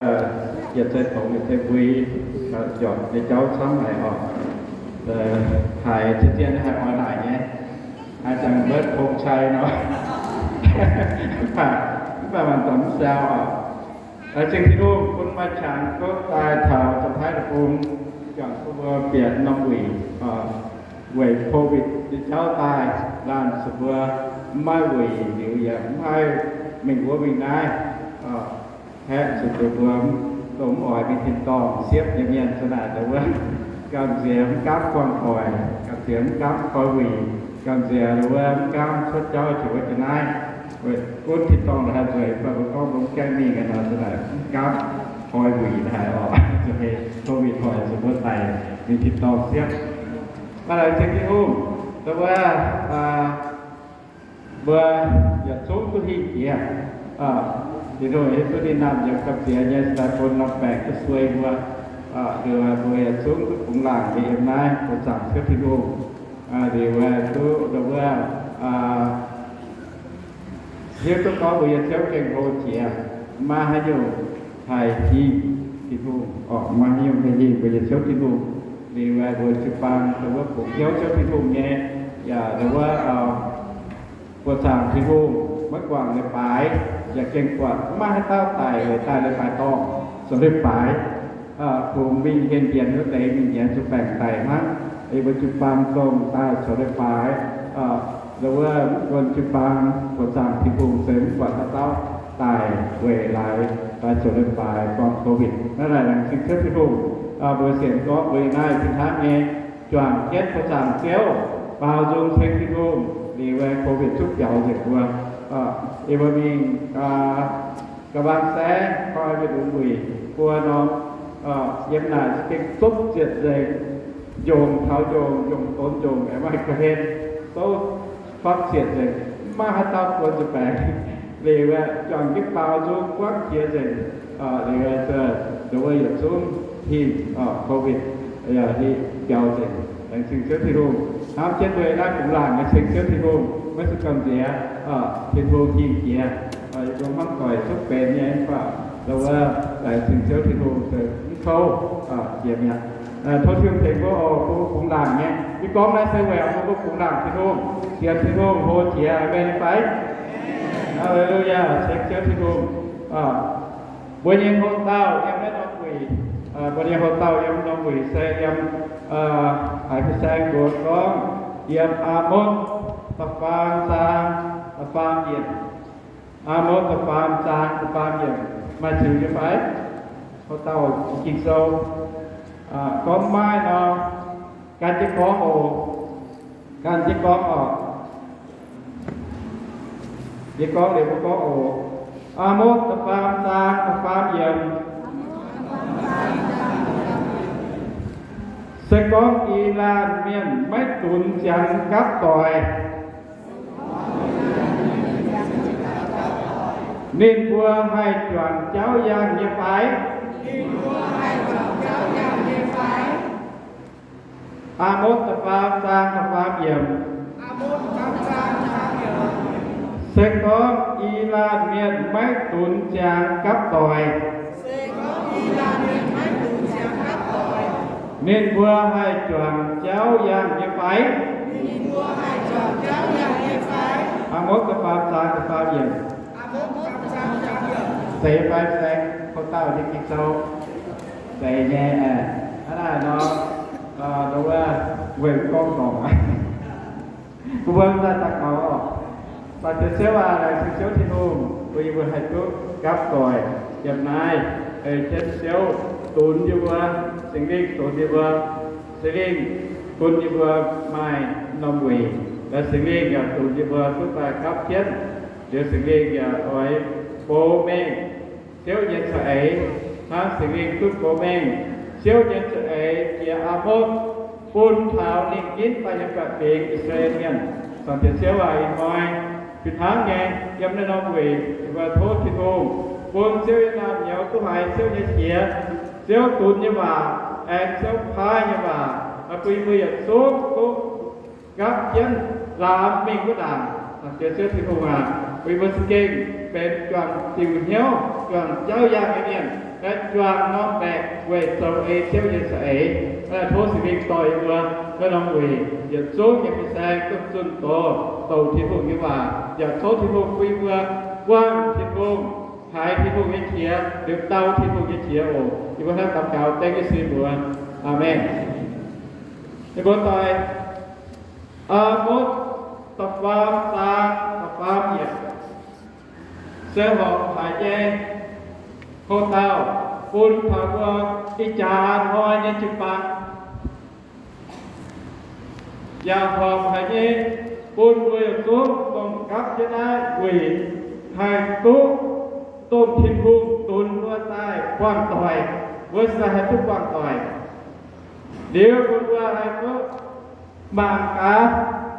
Yietc zei tongx yietc zei mbui, njormh nyei jauv camv haic oc. Haiz zien-zien haiz oix naaic nyei, haiz zanc mbuo tong cai nor, mv baac, mv baac mangc dorngx mv siau oc. Laengz zingh Tin-Hungh bun maaih qangx duqv daaih taux Janx-Taiv deic-bung, juangc duqv mbuo bieqc norm wuic, weic Covid nyei jauv daaih, laanh zuqc mbuo mv maaih wuic liuz yaac mv haih mingh wuov mingh naaiv. Haeqv zuqc mbuo dongh mv oix mingh tin-dorngh siepv nyei mienh za'naaic ndau wuov, gamh nziex mv gaamv buangh doic, gamh nziex mv gaamv koi wuic, gamh nziex ndau wuov mv gaamv cuotv jauv jiex wuov jiex naaiv. Weic gunv tin-dorngh la'haiz nzueic, mv baac mbuo gorngv mbuo mv gaengh mingh nor, za'naaic mv gaamv koi wuic haic oc. Covid hoic zuqc mbuo daic mingh tin-dorngh siepv. Maiv laengz zingh Tin-Hungh, ndau wuov, mbuo yietc zungv duqv hingh jiex. Tin-Hungh hiuv duqv ninh naamh nyiemc gamh nziex nyei, daaih bun norm baengc duqv suei mbuo. Liuz mbuo yietc zungv duqv bungx laangc nyei yiem naaiv, mbuo zaangc Ziouv Tin-Hungh. Liuz duqv ndau wuov hiuv duqv gorngv mbuo nyei Ziouv gengh hlo jiex, maiv haaix nyungc haih hingh Tin-Hungh, maiv haaix nyungc haih hingh mbuo nyei Ziouv Tin-Hungh. Liuz mbuo jiu-baang ndau wuov bungx hnyouv Ziouv Tin-Hungh nyei, yaac ndau wuov buoz-zaangc Tin-Hungh, maiv guangc leiz-baaix, yaac gengh buatc maiv haaix dauh daic weic daaih leiz-baaix dorngh, zoux leiz-baaix, kungx mingh hlen njienx wuov deix mingh njienx zuqc baengc daic hnangv. Yie mbuo jiu-baang dongh daaih zoux leiz-baaix, ndau wuov mv gunv jiu-baang buoz-zaangc Tin-Hungh se mv buatc haaix dauh daic weic laaix daaih zoux leiz-baaix buangh Covid. Naaiv laengz zingh Ziouv Tin-Hungh, mbuo sienx gorngv mbuo yiem naaiv fih hnangv nyei juangc jienv buoz-zaangc Ziouv, baaux nzung ceng Tin-Hungh liuz, Covid zungv biaux nzengc mbuo. Yie mbuo mingh ga'mbang saengv koi mienh lunx wuic buo norm, yiem naaic gengh zopv zietc nzengc, njongc taux njongc, njongc donx njongc, aengx maaih ga'hlen souv fatv zietc nzengc, mv maaih haaix dauh buonc zuqc baengc. Liuz juangc jienv baaux nzung buangv jiex nzengc. Liuz ndau wuov yietc zungv hingh Covid biaux nzengc. Laengz zingh Ziouv Tin-Hungh hnamv jienv mbuo naaiv bungx laangc nyei ceng Ziouv Tin-Hungh, maiv zuqc gamh nziex, Tin-Hungh hingh jiex. Yie mbuo hnamv doic zungv benx nyei, mv baac ndau wuov laengz zingh Ziouv Tin-Hungh se mv kouv jiex mi'aqv. Tov Tin-Hungh tengx mbuo oc, mbuo bungx laangc nyei. Yie gorngv naaiv se weic mbuo bungx laangc Tin-Hungh, sienx Tin-Hungh hlo jiex, aamen nyei fai? Haa^le^lu^yaa, ceng Ziouv Tin-Hungh. Mbuo nyei hlo dauh yiem naaiv norm wuic, mbuo nyei hlo dauh yiem norm wuic se yiem, haiz fin-saeng mbuox gorngv yiem Aa^motv da'faam zaang da'faam yiemc. Aa^motv da'faam zaang da'faam yiemc. Maaih ziux nyei fai? Hlo dauh Ging-Sou gorngv maaih nor, gan jienv gorngv oc. Gan jienv gorngv oc. Yie gorngv liuz mbuo gorngv oc. Aa^motv da'faam zaang da'faam yiemc. Se gorngv i laanh mienh maiv dunx ziangx gapv doic, ninh mbuo haih juangc jauv yangh nyei fai? Aa^motv da'faam zaang da'faam yiemc. Se gorngv i laanh mienh maiv dunx ziangx gapv doic, ninh mbuo haih juangc jauv yangh nyei fai? Aa^motv da'faam zaang da'faam yiemc. Zeiz fai, saeng, hlo dauh nyei Ging-Sou? Zeiz nyei. Hnangv naaiv nor, ndau wuov, weic mv gorngv dorngc, mbuo mbuo daaih daux gaux oc. Daux gaux, Ziouv aac, laengz zingh Ziouv Tin-Hungh, bun yie mbuo haih duqv gapv doic yiem naaiv, ei jienv Ziouv dunx yie mbuo, Singx Lingh dunx yie mbuo. Singx Lingh bun yie mbuo maaih norm wuic, Singx Lingh yaac dunx yie mbuo duqv daaih gapv jienv. Liuz Singx Lingh yaac oix bou mengh Ziouv nyei za'eix, hnangv Singx Lingh duqv bou mengh Ziouv nyei za'eix jiex Aa^motv bun taux ninh ginv daaih nyei baeqc fingx, I^saa^laa^en Mienh. Zanc Diex Ziouv aac, ih hnoi fih hnangv nyei, yiem naaiv norm wuic, yie mbuo tov Tin-Hungh bun Ziouv nyei naamh nyouz duqv haiz Ziouv nyei qiex, Ziouv dunx nyei waac, aengx Ziouv paaiv nyei waac, bun yie mbuo yietc zungv duqv gapv jienv laamx mingh wuov ndaangc. Zanc Diex Ziouv Tin-Hungh aac, bun yie mbuo za'gengh benx juangc diuc hnyouv, juangc jauv yangh nyei mienh. juangc norm baeqc weic zoux ei Ziouv nyei za'eix. Tov Singx Lingh dorh yie mbuo wuov norm wuic yietc zungv nyei fin-saeng duqv zunh doz douc Tin-Hungh nyei waac, yaac tov Tin-Hungh bun yie mbuo buangh Tin-Hungh, haiz Tin-Hungh nyei qiex, liuz dau Tin-Hungh nyei qiex oc. Yie mbuo hnamv daux gaux dengv Yesu mbuox. Aamen. Yie mbuo doix Aamotv da'faam zaang da'faam yiemc. Se horpc haic nyei houx dauh bun taux mbuo ih jaax hnoi nyei jiu-baang, yaac horpc haic nyei bun mbuo yietc zungv dongh gapv jienv naaiv weic haih duqv dongh Tin-Hungh dunx mbuo daaih buangh doic, mbuo se haih duqv buangh doic. Liuz bun mbuo haih duqv mangc gaax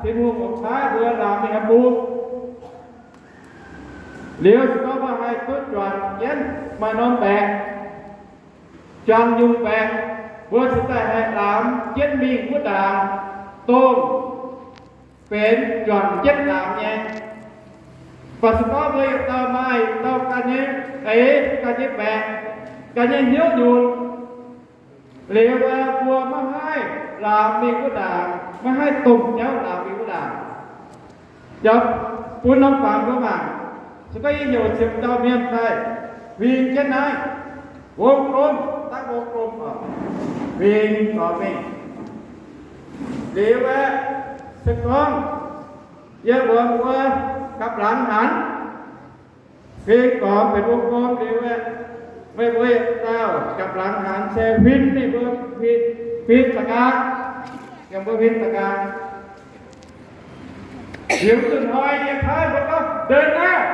Tin-Hungh oix paaiv mbuo laamc mingh nyei bung. Liuz se gorngv mbuo haih duqv juangc jienv maaih norm baeqc, juangc nyungc baeqc, mbuo se daaih haih laamc jienv mingh wuov ndaangc, dongh benx juangc jienv laamc nyei. Mv baac se gorngv mbuo yietc dauh maaih yietc dauh ganh nyei eix, ganh nyei baeqc, ganh nyei hnyouv nyunc, liuz mbuo maiv haih laamc mingh wuov ndaangc, maiv haih dongh jauv laamc mingh wuov ndaangc. Yaac bun norm fangx mbuo mangc, se gorngv yie heuc ziepc dauh mienh daaih huing jienv naaiv, wong gomv, daav wong gomv oc, huing dorngx mingh. Liuz aeqv, se gorngv yie mbuo mbuo gapv laangz hanc, huing dorngx benx wong gomv liuz aeqv, meih mbuo yietc dauh gapv laangz hanc se huin ninh mbuo, huin za'gengh, yiem mbuo huin za'gengh. Liuz zunh hnoi yie paaiv mbuo gorngv, Deix naaiv,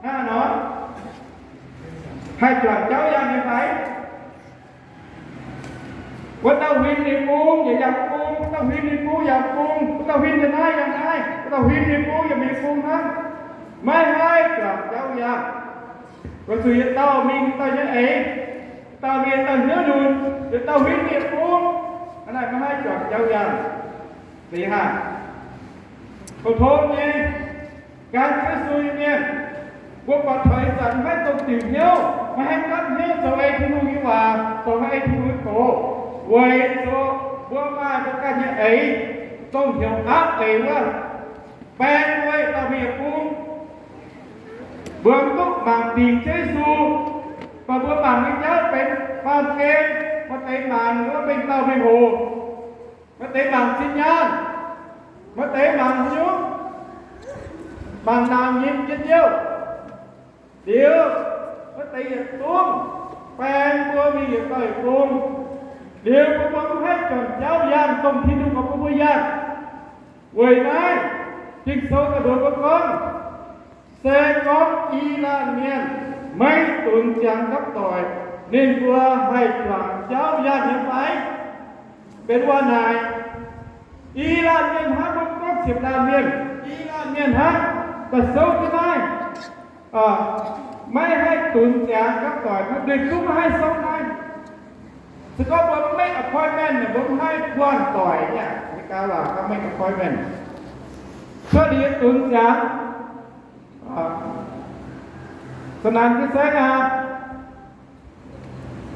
naaiv nor, haih juangc jauv yangh nyei fai? Wuov dauh huin ninh bung yaac yangh bung, wuov dauh huin ninh bung yangh bung, wuov dauh huin yangh naaiv yangh naaiv, wuov dauh huin ninh bung yaac mingh bung hnangv. Maiv haih juangc jauv yangh. Weic zuqc yietc dauh mingh yietc dauh nyei eix, dauh mingh dauh hnyouv nyunc, yietc dauh huin yietc bung, hnangv naaic maiv haih juangc jauv yangh. Deix haah, pou-tong nyei, gan Ziouv Yesu nyei mienh, mbuo buatc taux ih zanc maiv dongh diuc hnyouv, maiv haih gapv hnyouv zoux ei Tin-Hungh nyei waac, zoux ei Tin-Hungh nyei doz, weic zuqc mbuo maaih mbuo ganh nyei eix, dongh heuc aapv eix wuov, baeng mbuo yietc dauh mingh yietc bung. Mbuo mv duqv mangc dingc Ziouv Yesu, mv baac mbuo mangc nyei jauv benx baamh gen, maaih deix mangc wuov mengh dauh mengh hoc, maaih deix mangc zinh nyaanh, maaih deix mangc haaix nyungc, mangc naamh nyim jienv Ziouv. Liuz maaih deix yietc zungv baeng mbuo mingh yietc dauh yietc bung. Liuz mbuo mbuo mv haih juangc jauv yangh dongh Tin-Hungh oix bun mbuo yangh. Weic naaiv Ging-Sou daaih mbuox mbuo gorngv, se gorngv I^laatc Mienh maiv dunx ziangx gapv doic, ninh mbuo haih juangc jauv yangh nyei fai? Benx waac naaic, I^laatc Mienh hnangv, mbuo gorngv ziepc laanh mienh, I^laatc Mienh hnangv, daaih souv jienv naaiv, maiv haih dunx ziangx gapv doic, mbuo ninh zungv maiv haih souv naaiv. Se gorngv mbuo mv make appointment, mbuo mv haih buangh doic nyei. Meiv gaax waac gorngv make appointment, cuotv liuz dunx ziangx. Zanc naaic nyei saengv aac,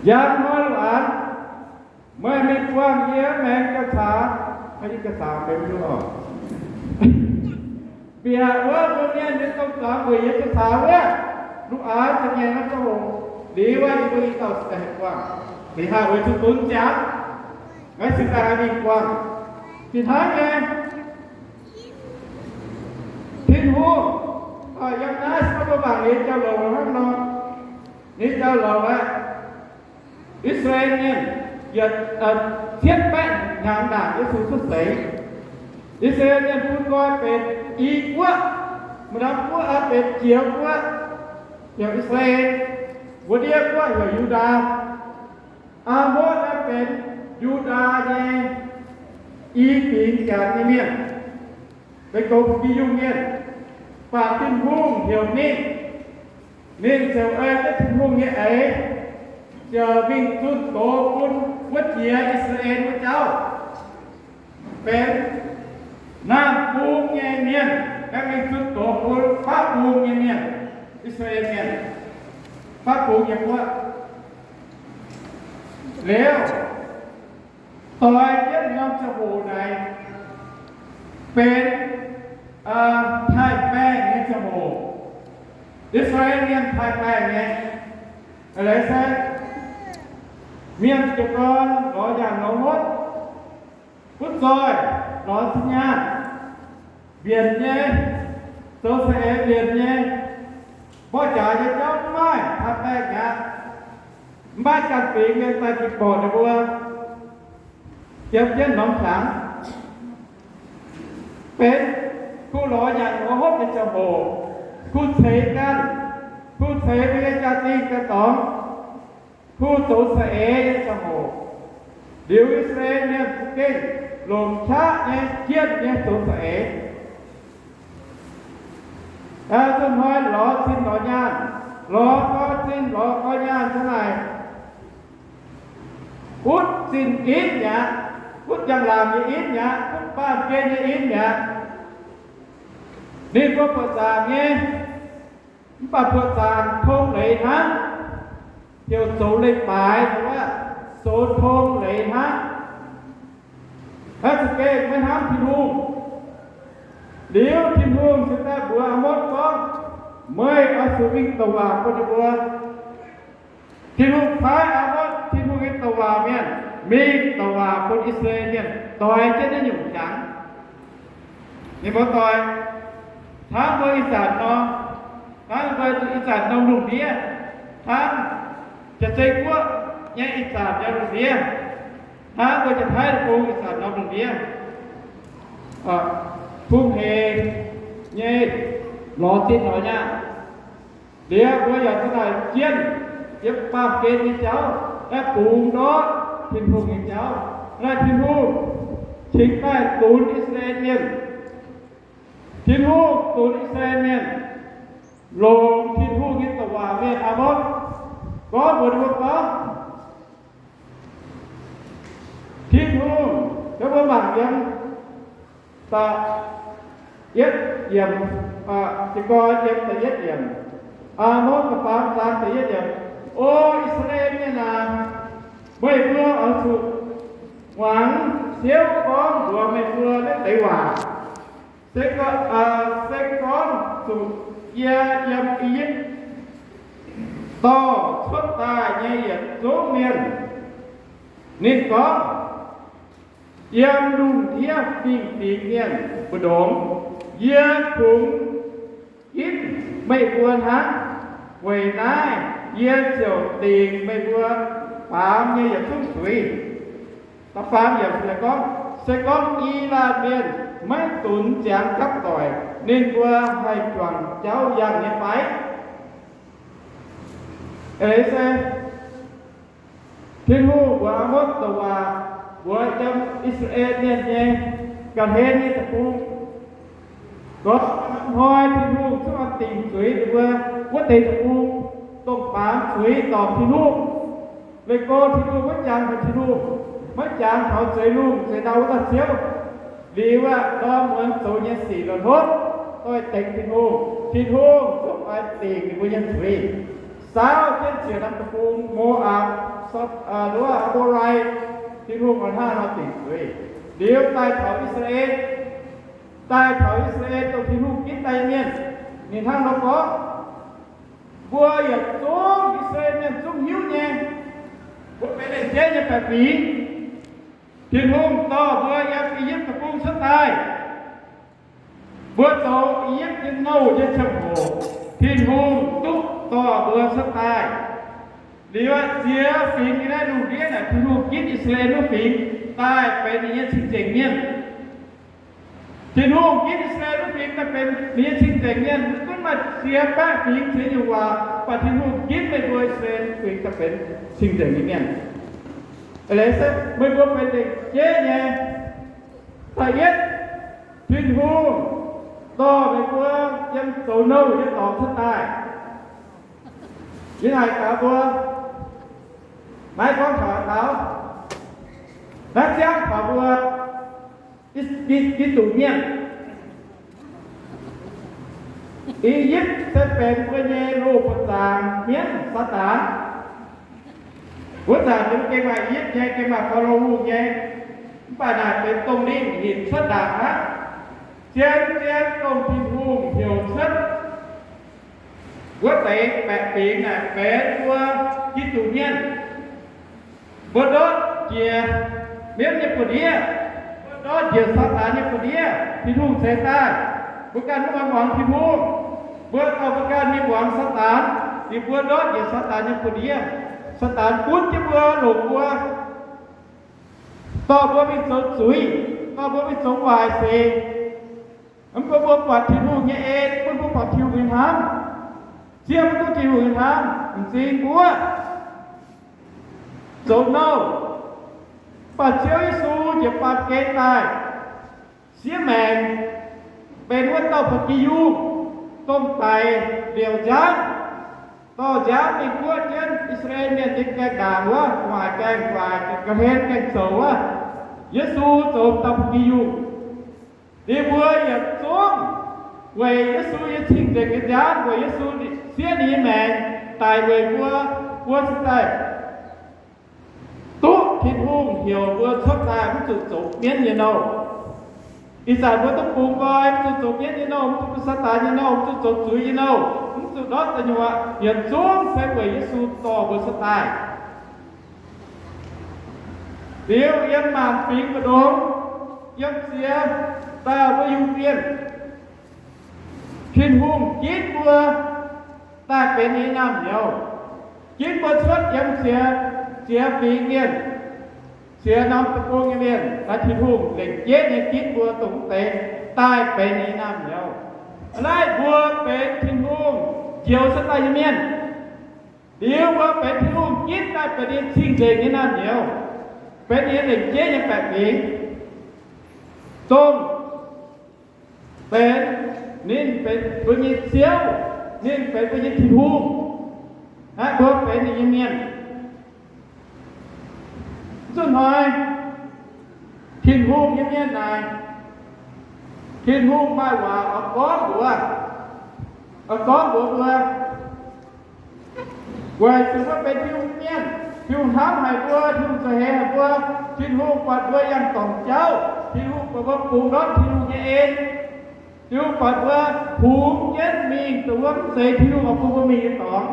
njang hnoi lungh aanx, meih mingh buangh yie maengx jauv-caax, maiv yie jauv-caax benx mv hiuv oc. Bieqc wuov mbuo mienh nyei domh zuangx weic yie jauv-caax wuov, lungh aanx za'gengh naaiv ziangh hoc liuz wuov, yie mbuo i dauh se daaih haih buangh. Liuz haih weic zuqc dunx ziangx, maiv cingx daaih haih mingh buangh. Fih hnangv nyei, Tin-Hungh yiem naaiv se gorngv mbuo mangc ninh jauv-louc hnangv nor, ninh jauv-louc aeqv, I^saa^laa^en Mienh yietc cietv baeqv hnyangx ndaangc Yesu cuotv seix, I^saa^laa^en Mienh bun nqoi benx i guoqv, maaih norm guoqv benx jiex guoqv, heuc I^saa^laa^en, wuov ndiev guoqv heuc Yu^ndaa. Aa^motv naaiv benx Yu^ndaa nyei i fingx Janx nyei mienh, benx goux fu'juv mienh, baac Tin-Hungh heuc ninh, ninh ziouc ei jienv Tin-Hungh nyei eix, ziouc mingh zunh doz bun wuov jiex I^saa^laa^en wuov jauv, benx naamh bung nyei mienh, aengx mingh zunh doz bun fatv bung nyei mienh, I^saa^laa^en Mienh, fatv bung nyei guoqv. Liuz, doix jienv norm ziangh hoc naaic benx taaih-baengh nyei ziangh hoc, I^saa^laa^en Mienh taaih-baengh nyei. Eix leiz se mienh jiez gorn lorz nyaanh lorz hopv, butv zoih lorz zinh nyaanh, mbienc nyei, zoux za'eix mbienc nyei, mborqv jaax nyei jauv mv maaih taaih-baengh mi'aqv. Mv baac ganh fingx mienh daaih ging borqc ninh mbuo, yiem jienv norm hnyangx, benx kuh lorz nyaanh lorz hopv nyei ziangh hoc, kuh ceix ganh, kuh ceix mbuo nyei jaa-dingh ganh dorngx, kuh zoux za'eix nyei ziangh hoc. Liuz I^saa^laa^en Mienh za'gengh longc qaqv nyei, jienh nyei zoux za'eix. Zuqc hnoi lorz zinh lorz nyaanh, lorz gau zinh lorz gau nyaanh hnangv naaic, butv zinh inv mi'aqv, butv njang-laangc nyei inv mi'aqv, butv baamh gen nyei inv mi'aqv. Ninh mbuo buoqc zaangc nyei, mv baac buoqc zaangc tong leiz hnangv, heuc zoux leiz-baaix, zoux tong leiz hnangv. Naaiv za'gengh maiv hnamv Tin-Hungh. Liuz Tin-Hungh cingx daaih mbuox Aamotv gorngv, meih oix zuqc mingh douc waac bun ninh mbuo. Tin-Hungh paaiv Aamotv, Tin-Hungh nyei douc waac mienh, mingh douc waac bun I^saa^laa^en Mienh doix jienv naaiv nyungc hnyangx. Ninh mbuo doix, hnangv mbuo ih zanc nor, hnangv mbuo ih zanc norm lungh ndiev, hnangv Janx-Zei Guoqv nyei ih zanc norm lungh ndiev, hnangv mbuo Janx-Taiv Deic-Bung ih zanc norm lungh ndiev, hungh hec nyei lorz zinh lorz nyaanh. Liuz mbuo yaac za'gengh jienh yiem baamh gen nyei jauv, naaiv bungx ndortv Tin-Hungh nyei jauv. Naaiv Tin-Hungh cingx daaih dunx I^saa^laa^en Mienh. Tin-Hungh dunx I^saa^laa^en Mienh longc Tin-Hungh nyei douc waac mienh Aamotv gorngv mbuox ninh mbuo gorngv, Tin-Hungh, mbuo mangc yiem da'yietv yiemc, jiez gorn yiem da'yietv yiemc, Aamotv da'faam zaang da'yietv yiemc, O I^saa^laa^en Mienh aac, meih mbuo oix zuqc muangx Ziouv gorngv mbuox meih mbuo naaiv deix waac. Se gorngv, se gorngv zuqc yie yiem I^yipv dorh cuotv daaih nyei yietc zungv mienh, ninh gorngv, yiem lungh ndiev fingx-fingx mienh mbu'ndongx, yie kungx ginv meih mbuo hnangv. Weic naaiv yie ziouc dingc meih mbuo baamz nyei yietc zungv zuiz. Da'faam yiemc gorngv, se gorngv I^laatc Mienh maiv dunx ziangx gapv doic, ninh mbuo haih juangc jauv yangh nyei fai? Eix leiz se Tin-Hungh mbuox Aamotv douc waac mbuox yiem I^saa^laa^en Mienh nyei ga'hlen nyei deic-bung. Gorngv hnoi Tin-Hungh zungv oix dingc zuiz ninh mbuo wuov deix deic-bung, dongh baamz zuiz dorngc Tin-Hungh. Leih go Tin-Hungh, maiv jangx taux Tin-Hungh, maiv jangx taux zeix lungh zeix ndau wuov dauh Ziouv. Liuz aqv, ndorm muonz zoux nyei sic la'hnopv, doix-dekx Tin-Hungh. Tin-Hungh zungv oix dingc ninh mbuo nyei zuiz. Saauv jienv ziec norm deic-bung, Mo^apc, Am^lo^lai, Tin-Hungh oix hnangv nor dingc zuiz. Liuz daaih taux I^saa^laa^en, daaih taux I^saa^laa^en dongh Tin-Hungh ginv daaih nyei mienh, ninh hnangv nor gorngv, mbuo yietc zungv I^saa^laa^en Mienh zungv hiuv nyei, mbuo benx leiz-bieqc nyei baeqc fingx. Tin-Hungh dorh mbuo yiem I^yipv Deic-Bung cuotv daaih. Mbuo zoux I^yipv nyei nouh nyei ziangh hoc, Tin-Hungh duqv dorh mbuo cuotv daaih. Liuz aqv, ziex fingx nyei naaiv lungh ndiev naaic, Tin-Hungh ginv I^saa^laa^en wuov fingx daaih benx ninh nyei cing-nzengc mienh. Tin-Hungh ginv I^saa^laa^en wuov fingx daaih benx ninh nyei cing-nzengc mienh. Mv gunv maaih ziex baeqv fingx ceix nyungc waac, mv baac Tin-Hungh ginv meih mbuo I^saa^laa^en fingx daaih benx cing-nzengc nyei mienh. Eix leiz se meih mbuo benx leiz-bieqc nyei. Da'yietv, Tin-Hungh dorh meih mbuo yiem zoux nouh nyei dorngx cuotv daaih. Yie naaic gaax mbuo, naaiv gorngv taux haaix dauh? Naaiv ziangv taux mbuo Gi-, Giduc Mienh. I^yipv se benx mbuo nyei loz buoqc zaangc mienv, Saadaan. Wuov zanc ninh gengh maaih yietv nyei, gengh maaih faaux longh hungh nyei, mv baac naaic benx dongh ninh hinc cuotv ndaangc aqv. Zien, zien dongh Tin-Hungh heuc cuotv wuov deix baeqc fingx naaic benx mbuo Giduc mienh. Mbuo ndortv njiec mienv nyei buoz-ndiev, mbuo ndortv njiec Saadaan nyei buoz-ndiev. Tin-Hungh ceix daaih, mbuo ganh mv oix muangx Tin-Hungh. Mbuo dorh mbuo ganh mingh muangx Saadaan, liuz mbuo ndortv njiec Saadaan nyei buoz-ndiev. Saadaan gunv jienv mbuo, longc mbuo, dorh mbuo mingh zoux zuiz, dorh mbuo mingh zoux waaic seix. Mv baac mbuo buatc Tin-Hungh nyei en, mv baac mbuo buatc Tin-Hungh nyei hnamv. Siev mv duqv Tin-Hungh nyei hnamv, m'zing mbuo zoux nouh. Mv baac Ziouv Yesu njiec baamh gen daaih, siev maengc, benx wuov dauh ba'gi yungh, dongh daic liouc nziaamv, dorh nziaamv mingh guoqv jienv I^saa^laa^en Mienh nyei gaengh ndaangc wuov, gu'nguaaic gaengh gu'nguaaic, ga'hlen gaengh zoux wuov. Yesu zoux dauh ba'gi yungh. Ninh mbuo yietc zungv weic Yesu nyei cing-nzengc nyei nziaamv, weic Yesu siev ninh nyei maengc daic weic mbuo, mbuo cingx daaih duqv Tin-Hungh heuc mbuo cuotv daaih mv zuqc zoux mienv nyei nouh. Ih zanc mbuo duqv bungx nqoi, mv zuqc zoux mienv nyei nouh, mv zuqc bun Saadaan nyei nouh, mv zuqc zoux zuiz nyei nouh, mv zuqc ndortv da'nyuoqc, yietc zungv se weic Yesu dorh mbuo cuotv daaih. Liuz yiem maanc fingx mbu'ndongx, yiem ziex dauh wuov Iu-Mienh, Tin-Hungh ginv mbuo daaih benx ninh nyei naamh nyouz, ginv mbuo cuotv yiem ziex, ziex fingx mienh, ziex norm deic-bung nyei mienh. Naaiv Tin-Hungh lengc jeiv nyei ginv mbuo dongh wuov deix daaih benx ninh nyei naamh nyouz. Naaiv mbuo benx Tin-Hungh njoux cuotv daaih nyei mienh. Liuz mbuo benx Tin-Hungh ginv daaih benx ninh cing-nzengc nyei naamh nyouz, benx ninh nyei lengc jeiv nyei baeqc fingx, dongh benx, ninh benx mbuo nyei Ziouv, ninh benx mbuo nyei Tin-Hungh. Naaiv mbuo benx ninh nyei mienh. Zuqc hnoi Tin-Hungh nyei mienh naaic, Tin-Hungh maaih waac oix gorngv mbuox, oix gorngv mbuox mbuo, weic zuqc mbuo benx Tin-Hungh mienh, Tin-Hungh hnamv haic mbuo, Tin-Hungh za'eix haic mbuo, Tin-Hungh buatc mbuo yangh dorngc jauv, Tin-Hungh buatc mbuo bungx ndortv Tin-Hungh nyei en, Tin-Hungh buatc mbuo hungx jienv mingh dongh wuov mv zeiz Tin-Hungh oix bun mbuo mingh nyei dorngx.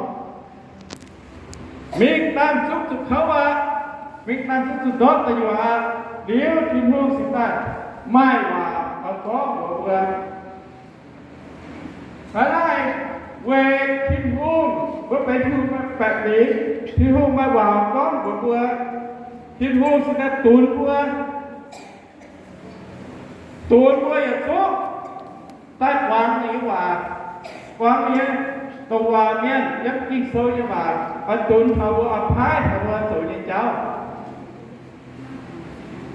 Mingh dangh zungv zuqc kouv aqv. Mingh dangh zungv zuqc ndortv da'nyuoqc aqv. Liuz Tin-Hungh cingx daaih maaih waac oix gorngv mbuox mbuo. Hnangv naaiv, weic Tin-Hungh, mbuo benx Tin-Hungh baeqc fingx, Tin-Hungh maaih waac oix gorngv mbuox mbuo. Tin-Hungh cingx daaih dunx mbuo, dunx mbuo yietc zungv daaih muangx ninh nyei waac, muangx ninh nyei dongc waac mienh yiem Ging-Sou nyei waac, oix dunx taux mbuo, oix paaiv taux mbuo zoux nyei jauv.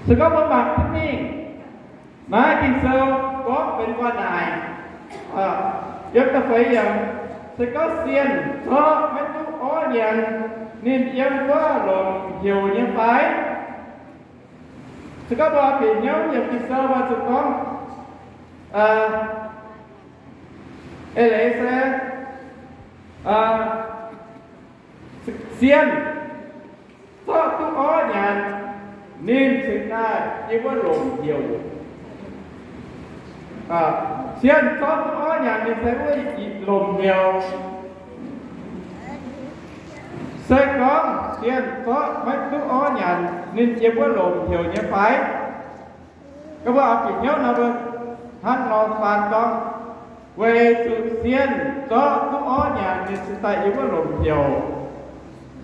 Se gorngv mbuo mangc jienv mingh, naaiv Ging-Sou gorngv benx gu'nguaaic naaic, yiem da'feix yiemc, se gorngv sienh zorqv maiv duqv orv nyanc, ninh yiem wuov lomc heuc nyei fai? Se gorngv mbuo bieqc hnyouv yiem Ging-Sou mbuo zuqc gorngv, eix leiz se, sienh zorqv duqv orv nyanc, ninh cingx daaih yiem wuov lomc heuc. Sienh zorqv duqv orv nyanc, ninh se wuov lomc heuc. Se gorngv sienh zorqv maiv duqv orv nyanc, ninh yiem wuov lomc heuc nyei fai? Gorngv mbuo oix bieqc hnyouv nor, mbuo hnangv nor faan gorngv, weic zuqc sienh zorqv duqv orv nyanc, ninh cingx daaih yiem wuov lomc heuc.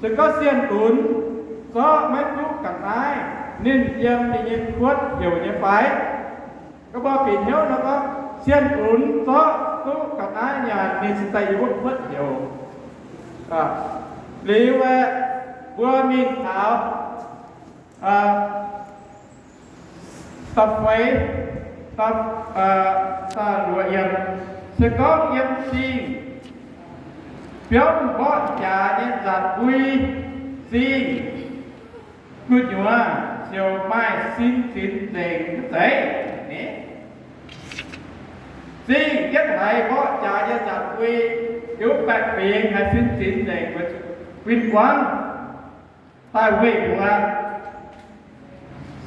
Se gorngv sienh dunx zorqv maiv duqv ga'naaiv, ninh yiem ninh nyei kuotv heuc nyei fai? Gorngv mbuo bieqc hnyouv nor gorngv, sienh dunx zorqv duqv ga'naaiv nyanc, ninh cingx daaih yiem wuov kuotv heuc. Liuz aeqv, mbuo mingh taux da'feix, da'luoqc yiemc, se gorngv yiem zingh biomv mborqv jaax nyei nzanc mbui, zingh gu'nyuoz ziouc maaih sin zinx nzengc wuov deix. Zingh jienv haiz mborqv jaax nyei nzanc mbui, yiem baeqc fingx haiz sin zinx nzengc, win-wangv. daaih weih mbuox,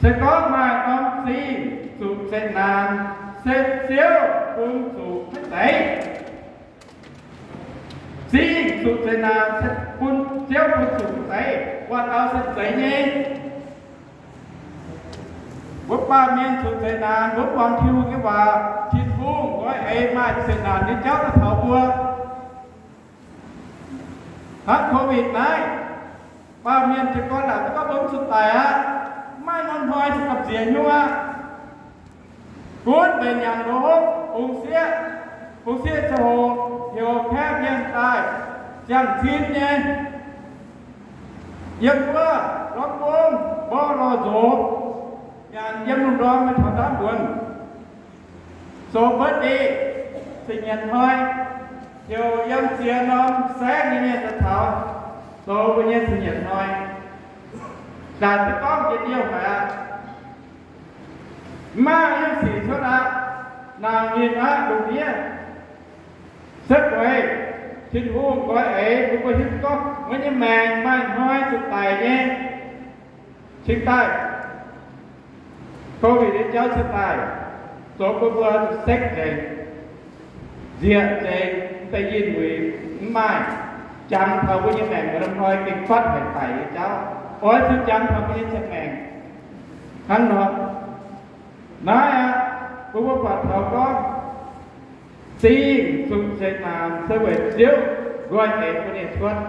se gorngv maaih norm zingh zuqc zeqc naanc, se Ziouv bun zuqc maiv zeiz. Zingh zuqc zeqc naanc, se bun, Ziouv bun zuqc maiv zeiz, buatc dau se zeiz nyei. Mbuo baamh mienh zuqc zeqc naanc, mbuo muangx Tin-Hungh nyei waac, Tin-Hungh nqoi eix maaih zeqc naanc nyei jauv daaih taux mbuo. Hnangv COVID naaiv, baamh mienh jiez gorn laaic duqv gorngv mbuo zuqc daic aqv, maiv maaih norm hnoi zuqc gamh nziex nyei aqv. Gunv mbenc nyanc ndoqv hopv, bungx sieqv, bungx sieqv ziangh hoc heuc kaeqv mienh daaih ziangh cin nyei, yiem wuov lorqc gong mborqv lorh nzox, nyanc yiem lungh ndorm nyei taux ndaamv mbuonx, zoux birthday, ziepc nyeic hnoi, heuc yiem ziex norm saengv nyei mienh daaih taux, zoux mbuo nyei ziepc nyeic hnoi. Zanc duqv gorngv njien-youh haic aqv. Mv maaih hnyouv sic cuotv aqv. Naamh ninh aqv, lungh ndiev setv gueix, Tin-Hungh nqoi eix bun mbuo hiuv duqv gorngv mbuo nyei maengc maaih hnoi zuqc daic nyei. Cingx daaih, COVID nyei jauv cingx daaih, zoux bun mbuo sekv nzengc, nzieqc nzengc, mv deix yinh muic mv maaih, jangx taux mbuo nyei maengc maaih norm hnoi gengh fatv haic daic nyei jauv, oix zuqc jangx taux mbuo nyei ziangh maengc hnangv nor. Naaiv aqv, bun mbuo buatc taux gorngv, zingh zuqc zeqc naanc se weic Ziouv nqoi eix bun ninh cuotv.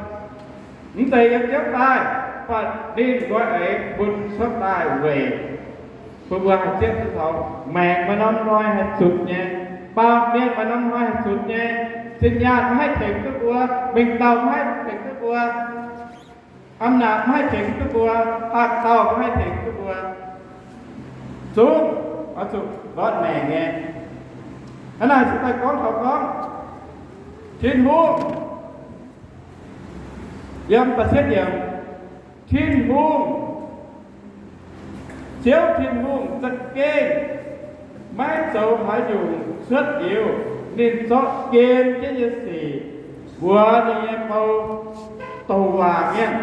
Mv zeiz yiem Ziouv daaih, mv baac ninh nqoi eix bun cuotv daaih weic bun mbuo haih zieqv duqv taux maengc maaih norm hnoi haih zutc nyei, baamh mienh maaih norm hnoi haih zutc nyei, zinh nyaanh maiv haih tengx duqv mbuo, mengh dauh maiv haih tengx duqv mbuo, อำนาจ maiv haih tengx duqv mbuo, haaix dauh maiv haih tengx duqv mbuo, zungv oix zuqc ndortv maengc nyei. Hnangv naaic se daaih gorngv taux gorngv Tin-Hungh, yiem da'cietv yiemc, Tin-Hungh, Ziouv Tin-Hungh za'gengh maiv zoux haaix nyungc cuotv liuz ninh zorqv gem jienv nyei sic mbuox ninh nyei bou douc waac mienh.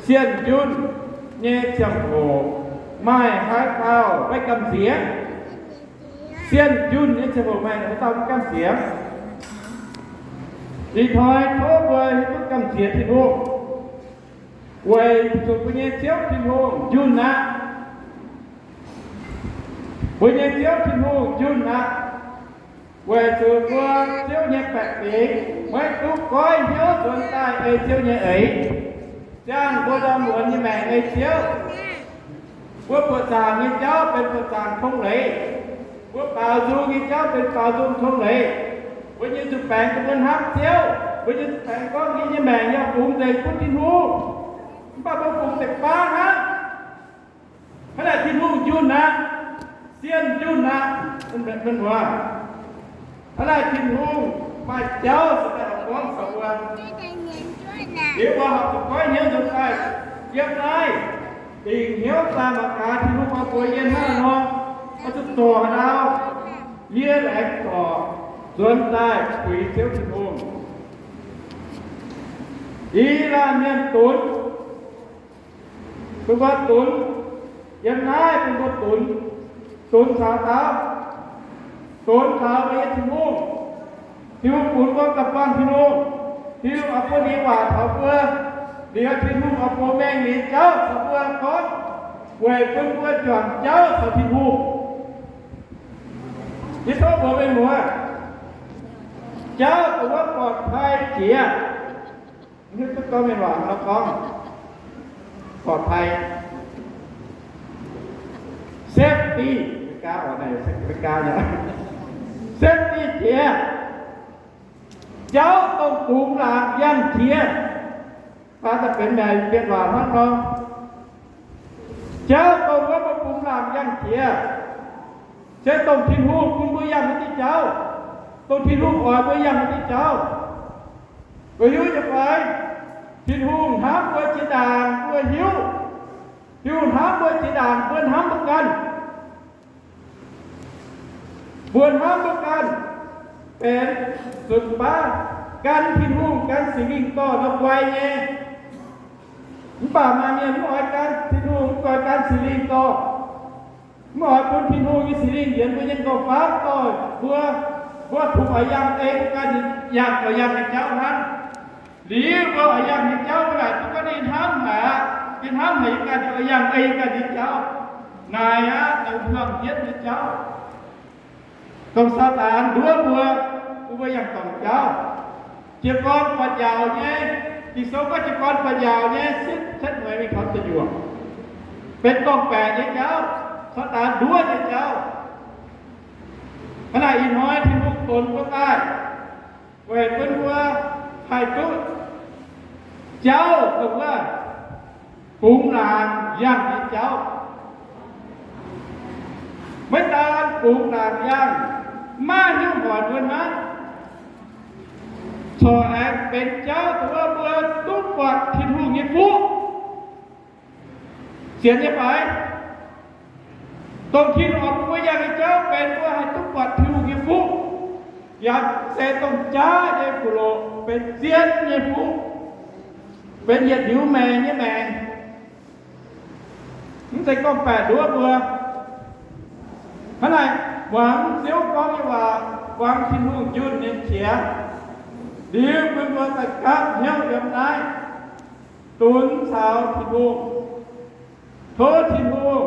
Sienh junh nyei ziangh hoc maaih haaix dauh maiv gamh nziex? Sienh junh nyei ziangh hoc maaih haaix dauh maiv gamh nziex? Ih hnoi tov mbuo hiuv duqv gamh nziex Tin-Hungh, weic zuqc mbuo nyei Ziouv Tin-Hungh njunh aqv. Mbuo nyei Ziouv Tin-Hungh njunh aqv, weic zuqc mbuo Ziouv nyei baeqc fingx maiv duqv goiv hnyouv nzuonx daaih ei Ziouv nyei eix, ziangh mbuo ndorm muonz nyei maengc ei Ziouv. Mbuo buoqc zaangc nyei jauv benx buoqc zaangc tong leiz. Mbuo baaux nzung nyei jauv benx baaux nzung tong leiz. Mbuo nyei nzuqc baengx bun mbuo hnamv Ziouv. Mbuo nyei nzuqc baengx gorngv yie nyei maengc yaac fungx nzengc bun Tin-Hungh. Mv baac mbuo fungx deix baav hnangv. Hnangv naaic Tin-Hungh njunh aqv. Sienh njunh aqv. Mbuo, hnangv naaic Tin-Hungh maaih jauv se daaih gorngv caux mbuo, liuz mbuo horpc zuqc goiv hnyouv nzuonx daaih yiem naaiv, dingc hnyouv daaih mangc gaax Tin-Hungh oix mbuox yie hnangv haaix nor, oix zuqc zorc haaix ndau, yie laengz zorc nzuonx daaih puix Ziouv Tin-Hungh. Ih laanh mienh dunx, bun mbuo dunx, yiem naaiv bun mbuo dunx, dunx caux dau, dunx caux mbuo nyei Tin-Hungh. Tin-Hungh bun mbuo ganh buangh Tin-Hungh. Tin-Hungh oix bun ninh nyei waac taux mbuo. Liuz Tin-Hungh oix bun mengh nyei jauv caux mbuo gorngv, weic bun mbuo juangc jauv caux Tin-Hungh. Yie tov mbuox meih mbuo, jauv dongh wuov ปลอดภัย jiex. Mv hiuv duqv gorngv mienh waac nor gorngv ปลอดภัย, safety, Meigaa oc, naaic Meigaa nyei, safety jiex. Jauv dongh dungx laangc yangh jiex. Fai da'benx naaic mienh waac hnangv nor, jauv dongh wuov mbuo bungx laangc yangh jiex, se dongh Tin-Hungh bun mbuo yangh wuov diuh jauv, dongh Tin-Hungh oix mbuo yangh wuov diuh jauv. Mbuo hiuv nyei fai? Tin-Hungh hnamv mbuo jiex ndaangc mbuo hiuv. Tin-Hungh hnamv mbuo jiex ndaangc mbuo hnamv mbuo ganh. Mbuo hnamv mbuo ganh benx nzunc baav gan Tin-Hungh, gan Singx Lingh dorh nor guai nyei. Mv baac maaih mienh mv oix gan Tin-Hungh, mv oix gan Singx Lingh dorh. Mv oix bun Tin-Hungh nyei Singx Lingh nyienz mbuo nyei nqorngv-famv dorh mbuo. Mbuo kungx oix yangh ei ganh, yangh oix yangh nyei jauv hnangv. Liuz mbuo oix yangh nyei jauv mbuo naaic duqv gorngv ninh hnamv haic aqv. Ninh hnamv haic yie ganh oix yangh ei ganh nyei jauv. Naaic aqv, dongh hmuangx hietv nyei jauv, dongh Saadaan nduov mbuo, bun mbuo yangh dorngc jauv. Jiez gorn buatc njaaux nyei, Ging-Sou gorngv jiez gorn buatc njaaux nyei sipv cuotv mueiz mingh taux deic nyuoqc, benx gorngv-baeqc nyei jauv, Saadaan nduov nyei jauv. Hnangv naaic ih hnoi Tin-Hungh donx mbuo daaih, weic bun mbuo haih duqv jauv dongh wuov bungx laangc yangh nyei jauv. Maiv daan bungx laangc yangh, maiv hiuv hoic mbuo hnangv, corc aengx benx jauv dongh wuov mbuo duqv buatc Tin-Hungh nyei fuqv. Sienx nyei fai? Dongh Tin-Hungh oix bun mbuo yangh nyei jauv benx mbuo haih duqv buatc Tin-Hungh nyei fuqv. Yaac se dongh jaav nyei fuqv loc, benx zien nyei fuqv, benx yietc liuz maengc nyei maengc. Mv zeiz gorngv-baeqc nduov mbuo. Hnangv naaic, muangx Ziouv gorngv nyei waac, muangx Tin-Hungh njunh nyei qiex, liuz bun mbuo daaih gapv hnyouv yiem naaiv, dunx caux Tin-Hungh. Tov Tin-Hungh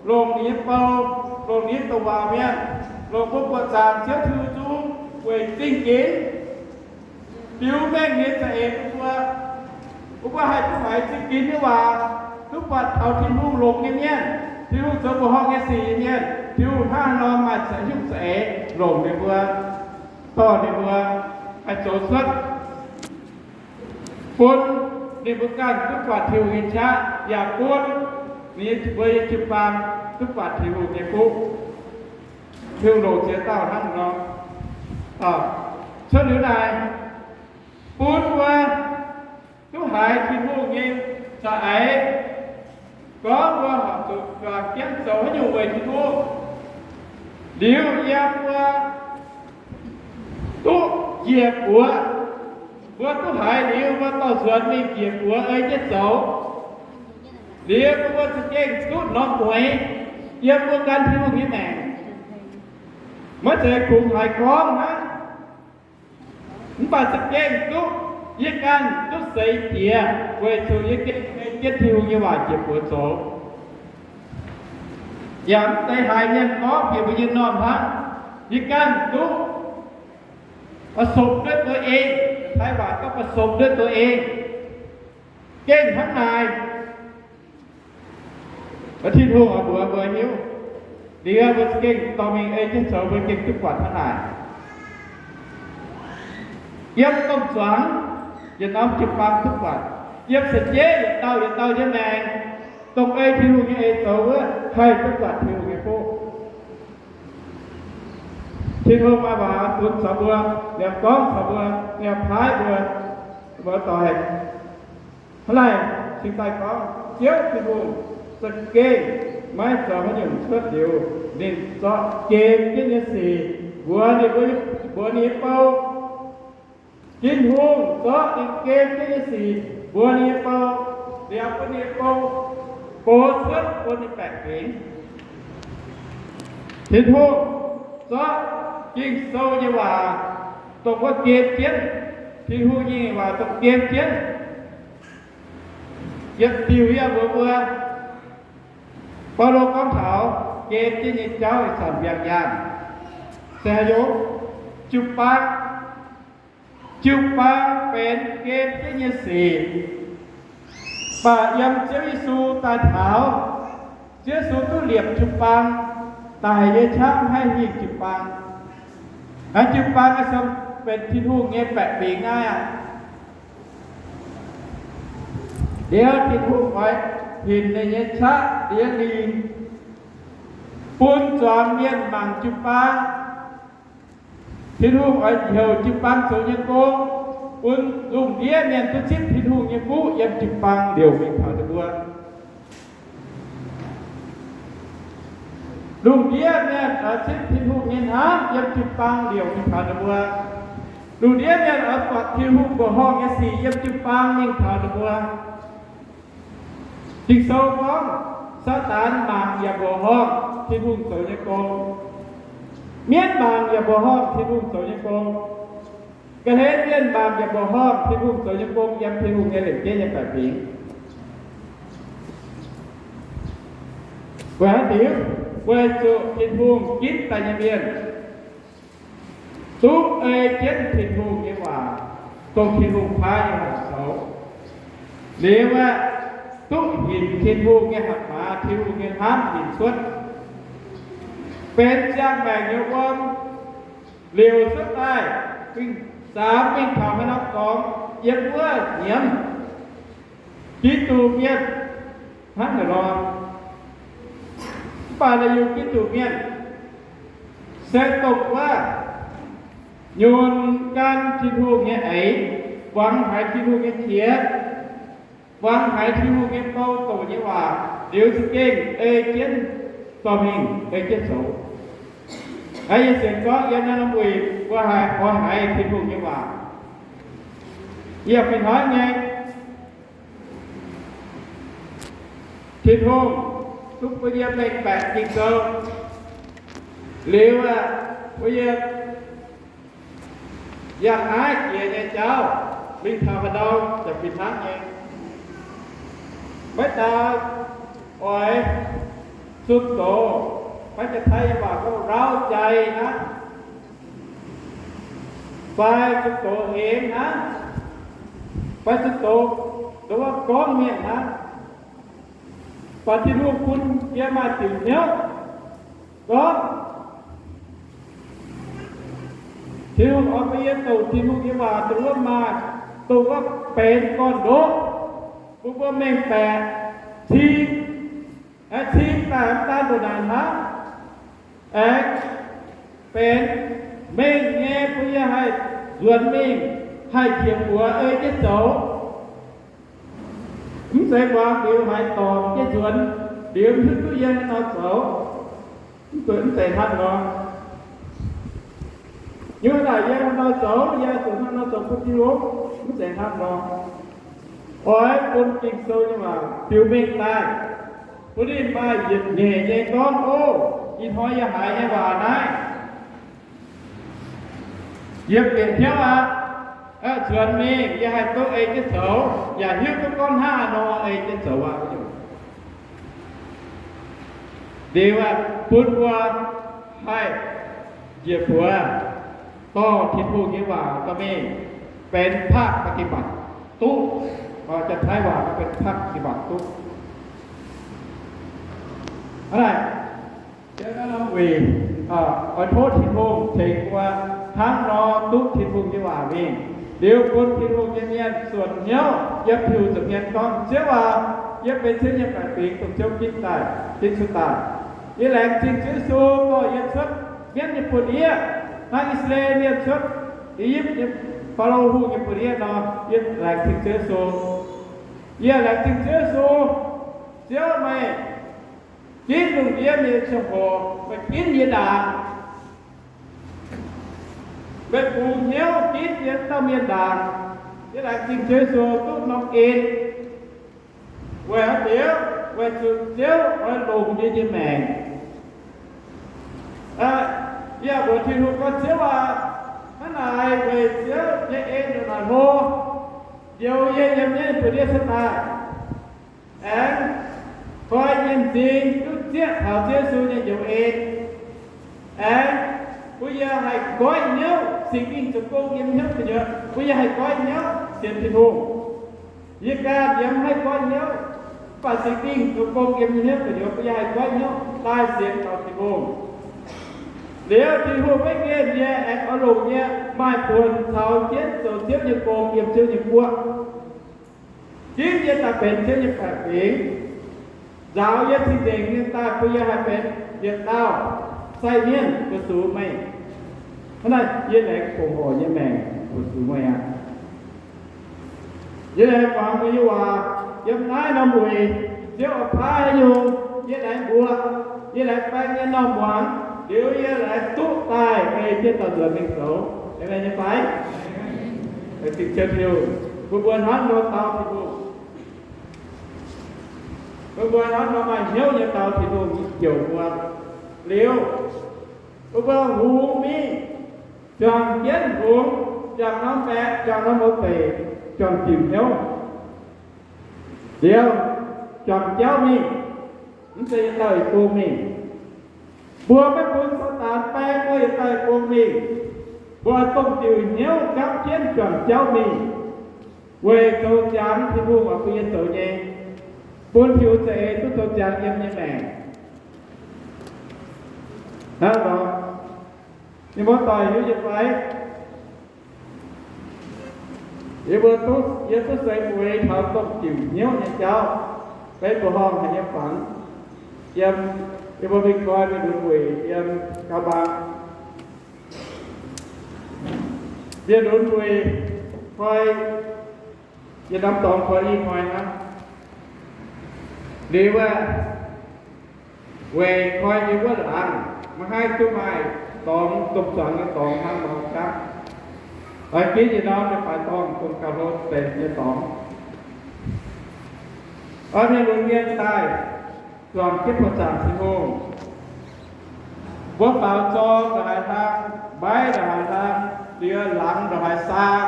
longc ninh nyei bou, longc ninh nyei douc waac mienh, longc mbuo buoqc zaangc Ziouv Tin-Hungh zungv weic zingh ginx biux mengh nyei za'eix bun mbuo, bun mbuo haih duqv haiz zingh ginx nyei waac, duqv buatc taux Tin-Hungh longx nyei mienh, Tin-Hungh zoux mbuoqc horngh nyei sic nyei mienh, Tin-Hungh hnangv haaix nor maaih za'eix, nyungc za'eix longc ninh mbuo, dorh ninh mbuo haih zoux cuotv, bun ninh mbuo ganh duqv buatc Tin-Hungh nyei qaqv, yaac bun ninh mbuo nyei jiu-baang duqv buatc Tin-Hungh nyei fuqv. Tin-Hungh longc ziex dauh hnangv nor. Cuotv liuz naaic, bun mbuo duqv haiz Tin-Hungh nyei za'eix, gorngv mbuo horpc zuqc juangc jienv zoux haaix nyungc weic Tin-Hungh. Liuz yiem mbuo duqv njiec buoz, mbuo duqv haiz liuz, mbuo dorh nzuonx mingh njiec buoz ei jienv zoux. Liuz mbuo za'gengh duqv norm mueix yiem mbuo gan Tin-Hungh nyei maengc. Maiv zeiz kungx haiz gorngv hnangv. Mv baac za'gengh duqv, yie ganh duqv seix jiex weic zuqc yie gengh ei jienv Tin-Hungh nyei waac njiec buoz zoux. Yaac mv zeiz haiz mienh gorngv bieqc mbuo nyei m'normh hnangv. Yie ganh duqv ประสบด้วยตัวเอง, Taiv waac gorngv ประสบด้วยตัวเอง. Gengh hnangv naaic, Tin-Hungh oix mbuox mbuo hiuv, liuz mbuo gengh dorh mingh ei jienv zoux mbuo gengh duqv buatc hnangv naaic. Yiem domh zuangx yietc norm jiu-baang duqv buatc, yiem seix jeiv yietc dauh yietc dauh nyei maengc, dongh ei Tin-Hungh nyei eix zoux wuov haih duqv buatc Tin-Hungh nyei fuqv. Tin-Hungh maaih waac funx caux mbuo, liepc gorngv caux mbuo, liepc paaiv mbuo, mbuo doix. Hnangv naaic cingx daaih gorngv Ziouv Tin-Hungh za'gengh maiv zoux haaix nyungc cuotv liuz ninh zorqv gem jienv nyei sic mbuox ninh mbuo, mbuox ninh nyei bou. Tin-Hungh zorqv ninh gem jienv nyei sic mbuox ninh nyei bou, liepc bun ninh nyei bou, bou cuotv bun ninh baeqc fingx. Tin-Hungh zorqv Ging-Sou nyei waac dongh wuov gem jienv, Tin-Hungh nyei waac dongh gem jienv, yietc diuc yie mbuox mbuo, Baulo gorngv taux gem jienv nyei jauv ih zanc mbiaangx nyaanh se haaix nyungc? Jiu-baang. Jiu-baang benx gem jienv nyei sic. Mv baac yiem Ziouv Yesu daaih taux, Ziouv Yesu duqv liepc jiu-baang daic nyei qaqv maiv haih hingh jiu-baang. Naaiv jiu-baang naaiv se benx Tin-Hungh nyei baeqc fingx naaiv aqv. Liuz Tin-Hungh oix hinc ninh nyei qaqv diex lingh bun zuangx mienh mangc jiu-baang. Tin-Hungh oix heuc jiu-baang zoux nyei gong, bun lungh ndiev mienh duqv zipv Tin-Hungh nyei fuqv yiem jiu-baang liouc mingh taux ninh mbuo. Lungh ndiev mienh oix zipv Tin-Hungh nyei hnamv yiem jiu-baang liouc mingh taux ninh mbuo. Lungh ndiev mienh oix buatc Tin-Hungh mbuoqc horngh nyei sic yiem jiu-baang mingh taux ninh mbuo. Ging-Sou gorngv, Saadaan mangc yaac mbuoqc horngh Tin-Hungh zoux nyei gong. Mienv mangc yaac mbuoqc horngh Tin-Hungh zoux nyei gong. Ga'hlen mienh mangc yaac mbuoqc horngh Tin-Hungh zoux nyei gong yiem Tin-Hungh nyei lengc jeiv nyei baeqc fingx. Weic haaix diuc? Weic zuqc Tin-Hungh ginv daaih nyei mienh duqv ei jienv Tin-Hungh nyei waac, dongh Tin-Hungh paaiv nyei waac zoux. Liuz aeqv, duqv hinc Tin-Hungh nyei hatc maaz, Tin-Hungh nyei hnamv hinc cuotv, benx ziangh maengc nyei wuom, liouc cuotv daaih, mingh zaamx mingh taux haaix norm dorngx, yiem wuov nyiemz. Giduc mienh hnangv naaic nor. Mv baac naaiv yungz Giduc mienh se dongh wuov nyunc gan Tin-Hungh nyei eix, muangx haiz Tin-Hungh nyei qiex, muangx haiz Tin-Hungh nyei bou doqc nyei waac, liuz za'gengh ei jienv dorh mingh, ei jienv zoux. Aa, yie sienx gorngv yiem naaiv norm wuic mbuo haih oix haiz Tin-Hungh nyei waac, yie fih hnangv nyei. Tin-Hungh duqv bun yie mengh baeqc Ging-Sou. Liuz aeqv, bun yie yangh naaiv jiex nyei jauv, mingh taux haaix ndau yaac fih hnangv nyei. Maiv daan oix zunh doz, maiv jaax taiv nyei waac gorngv rauv jai hnangv, fai zunh doz hengx hnangv, fai zunh doz ndongc wuov gorngv mienh hnangv. Mv baac Tin-Hungh bun yie maaih diuc hnyouv gorngv, Tin-Hungh oix bun yie doqc Tin-Hungh nyei waac dongh wuov maaih, dongh wuov benx gorn-ndoqv bun mbuo mengh baeqc cing. Aengx cing daaih mv daan ndongc naaic hnangv, aengx benx mengh nyei bun yie haih nzuonx mingh, haih njiec buoz ei jienv zoux. Mv zeiz muangx liuz haaix dorngc jienv nzuonx, liuz mv hiuv duqv yie haaix nor zoux. Mv zeiz, mv zeiz hnangv nor. Yie haaix naaic yie haaix nor zoux, yie zuqc hnangv nor zoux bun Tin-Hungh, mv zeiz hnangv nor. Oix bun Ging-Sou nyei waac biux mengh daaih, bun ninh maaih yietc nyeic nyei gorngv, ov, ih hnoi yie haiz nyei waac naaiv, yie bieqc hnyouv aqv. Nzuonx mingh yie haih duqv ei jienv zoux, yaac hiuv duqv gorngv hnangv haaix nor ei jienv zoux aqv. Liuz aeqv, bun mbuo haih njiec buoz dorh Tin-Hungh nyei waac dorh mingh benx ภาคปฏิบัติ duqv. Jaax Taiv waac benx ภาคปฏิบัติ duqv. Hnangv naaic, yiem naaiv norm wuic, oix tov Tin-Hungh tengx mbuo hnangv nor duqv Tin-Hungh nyei waac mingh. Liuz bun Tin-Hungh nyei mienh suonc hnyouv yiem Tin-Hungh nza'hmien gorngv, Ziouv aac, yie benx Ziouv nyei baeqc fingx, dongh Ziouv ginv daaih, ginv cuotv daaih. Yie laengz zingh Ziouv Yesu dorh yie cuotv mienv nyei buoz-ndiev, hnangv I^saa^laa^en mienh cuotv I^yipv nyei Faalo Hungh nyei buoz-ndiev nor. Yie laengz zingh Ziouv Yesu. Yie laengz zingh Ziouv Yesu. Ziouv, meih ginv lungh ndiev nyei ziangh hoc, meih ginv yie ndaangc. Meih bungx hnyouv ginv yie dauh mienh ndaangc. Yie laengz zingh Ziouv Yesu duqv norm en. Weic haaix diuc? Weic zuqc Ziouv oix longc yie nyei maengc. Yie mbuox Tin-Hungh gorngv, Ziouv aac, hnangv naaic weic Ziouv nyei en ndongc naaic hlo, njoux yie yiem mienv buoz-ndiev cuotv daaih. Aengx koi yie m'zing duqv zieqv taux Ziouv Yesu nyei njoux en. Aengx bun yie haih goiv hnyouv, Singx Lingh zoux gong yiem hnyouv gu'nyuoz, bun yie haih goiv hnyouv sienx Tin-Hungh. Yie ganh yiem haih goiv hnyouv, mv baac Singx Lingh zoux gong yiem hnyouv gu'nyuoz, bun yie haih goiv hnyouv daaih sienx taux Tin-Hungh. Liuz Tin-Hungh maiv nqemh yie, aengx oix longc yie maaih buonc caux jienv zoux Ziouv nyei gong yiem Ziouv nyei guoqv. Ginv yie daaih benx Ziouv nyei baeqc fingx, nzaaux yie cing-nzengc nyei daaih bun yie haih benx yietc dauh sai mienh mbu'sux meih. Hnangv naaic yie laengz fongc horc nyei maengc mbu'sux meih aqv. Yie laengz muangx meih nyei waac yiem naaiv norm wuic. Ziouv oix paaiv haaix nyungc, yie laengz mbuoqc, yie laengz baeng nyei norm muangx, liuz yie laengz duqv daaih ei jienv daaih nzuonx mingh zoux. Aamen nyei fai? Laengz zingh Ziouv Tin-Hungh, bun mbuo hnamv nor dau Tin-Hungh. Mbuo, mbuo hnamv norm maaih hnyouv nyei dau Tin-Hungh jouc mbuo liuz, mbuo, mbuo hungx mingh, juangc jienv hungx, juangc norm baeqc, juangc norm mouc deic, juangc diuc hnyouv, liuz, juangc jauv mingh, mv zeiz yietc dauh yietc bung mingh. Mbuo maiv bun Saadaan baeng mbuo yietc dauh yietc bung mingh. Mbuo oix dongh diuc hnyouv gapv jienv juangc jauv mingh, weic zoux jangx Tin-Hungh oix bun yie zoux nyei, bun hiuv za'eix duqv zoux jangx yiem nyei maengc. Hnangv nor, mienh muoz-doic, hiuv nyei fai? Yie mbuo duqv, yie duqv seix mueiz taux dongh diuc hnyouv nyei jauv, benx mbuoqc horngh haic nyei fangx. Yiem, yie mbuo mingh koi mienh lunx wuic yiem gau bang, mienh lunx wuic koi, yie norm dorngx koi i hnoi hnangv. Liuz aeqv, weic koi yie wuov laangz maiv haih duqv maaih dorngx, domh zuangx nyei dorngx hnangv nor gapv. Oix ginv yietc norm nyei faix dorngx, dongh gauh hlo deix nyei dorngx. Oix mienh lunx mienh daaih zuangx jienv buoqc zaangc Tin-Hungh. Mbuo faaux zorng ndongc haaix hlang, mbaiv ndongc haaix hlang, liuz laangz ndongc haaix saa,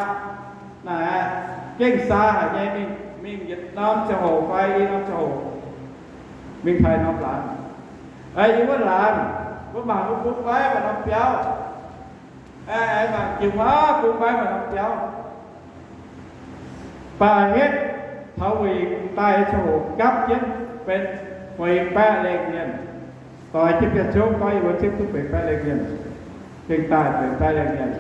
naaic aqv, gengh saa haic nyei, mingh, mingh yietc norm ziangh hoc fai i norm ziangh hoc, mingh taaih norm laangz. Aa, yie wuov laangz, mbuo mangc mbuo bun mbaiv maaih norm biauv. Aa, mangc jiu huaav bun mbaiv maaih norm biauv. Baac hnangv taux wuic daaih ziangh hoc gapv jienv benx feix baeqv lengh mienh. Doix jienv biauv-ciouv gorngv yie mbuo zipv duqv feix baeqv lengh mienh. Gengh daaih feix baeqv lengh mienh.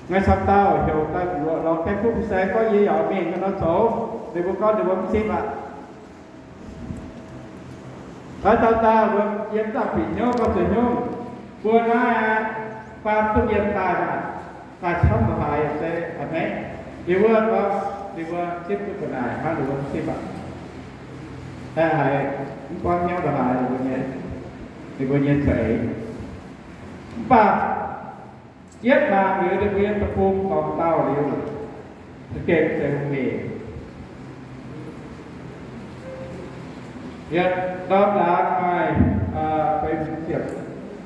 Naaiv camv dauh heuc daaih lorz gaeqv kuv fin-saeng gorngv yie yaac mingh hnangv nor zoux. Ninh mbuo gorngv ninh mbuo mv zipv aqv. Daaih dauh dauh mbuo yiem daaih bieqc hnyouv gorngv zuqc hnyouv. Mbuo naaiv aqv, faam duqv yiem daaih maah, daaih camv la'haaix se a'hneiv. Ninh mbuo gorngv ninh mbuo zipv duqv ga'naaiv hnangv, ninh mbuo mv zipv aqv. Daaih haiz mv buangv hnyouv la'haaix ninh mbuo nyei, ninh mbuo nyei za'eix. Mv baac yietv maanc liuz ninh mbuo nyei deic-bung dorngx dauh liuz, za'gengh zeiz hungh hec. Yietc norm laangz maaih feix ziepc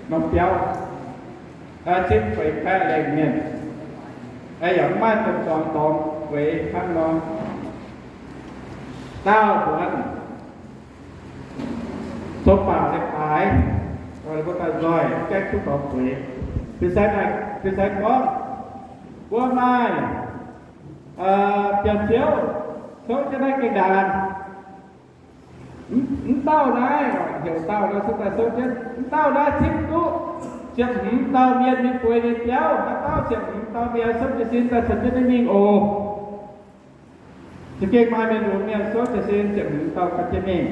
norm biauv, zipv feix baeqv lengh mienh, yaac mv maaih domh zuangx dorngx feix hnangv nor. Daauh muonz zoux baac leiz-baaix, mbuo daaih nzoih gaeqv kuv dorngx feix. Fin-saeng, fin-saeng gorngv, mbuo maaih biauv-ziouv souv jienv naaiv gengh ndaangc. Mv dauh naaiv, heuc dauh naaiv souv daaih souv jienv, mv dauh naaiv zipv duqv ziepc hmz dauh mienh nyei bueix nyei biauv. Haaix dauh ziepc hmz dauh mienh souv jiez sin daaih caux jienv ninh mingh oc. Za'gengh maaih mienh lunx mienh souv jiez sin ziepc hmz dauh gan jienv mingh.